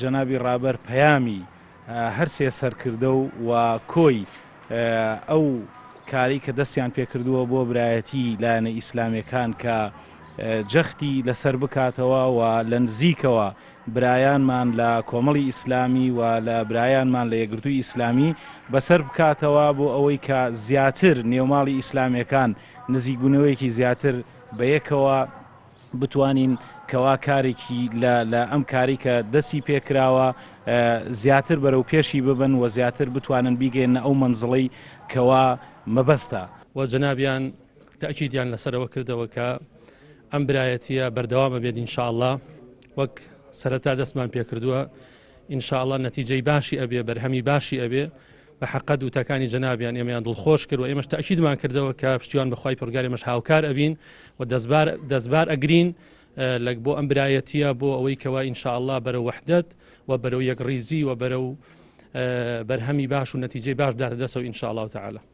جەنابی ڕابەر پەیامی هەرسێ سەرکردە و و کۆی ئەو کارەی کە دەستیان پێکردووە بۆ برایەتی لایەنە ئیسلامیەکان کە جەختی لەسەر بکاتەوە و لە نزیکەوە برایانمان لە کۆمەڵی ئیسلامی و لە برایانمان لە یەکگرتووی ئیسلامی بەسەر بکاتەوە بۆ ئەوەی کە زیاتر نێوماڵی ئیسلامیەکان نزیکبوونەوەیەکی زیاتر بەیەکەوە بتوانین کەوا کارێکی لە لە ئەم کارەی کە دەستی پێکراوە زیاتر بەرەو پێشی ببن و زیاتر بتوانن بیگەیەننە ئەو مەنزڵەی کەوا مەبەستە. وە جەنابیان تەئکیدیان لەسەر ئەوە کردەوە کە ئەم برایەتیە بەردەوام ئەبێت ان شاء اللە وەک سەرەتا دەستمان پێکردووە ان شاء اللە نەتیجەی باشی ئەبێ بەرهەمی باشی ئەبێ بە حەقەت وتەکانی جەنابیان ئێمەیان دڵخۆش کرد و ئێمەش تەئکیدمان کردەوە کە پشتیوان بە خوای پەروەردگار ئێمەش هاوکار ئەبین و دەستبار دەستبار ئەگرین لە بۆ ئەم برایەتیە بۆ ئەوەی کەوا ان شاء اللە بەرەو وەحدەت و بەرەو یەکڕیزی و بەرەو بەرهەمی باش و نەتیجەی باش بداتە دەستەوە ان شاء اللە تعالی.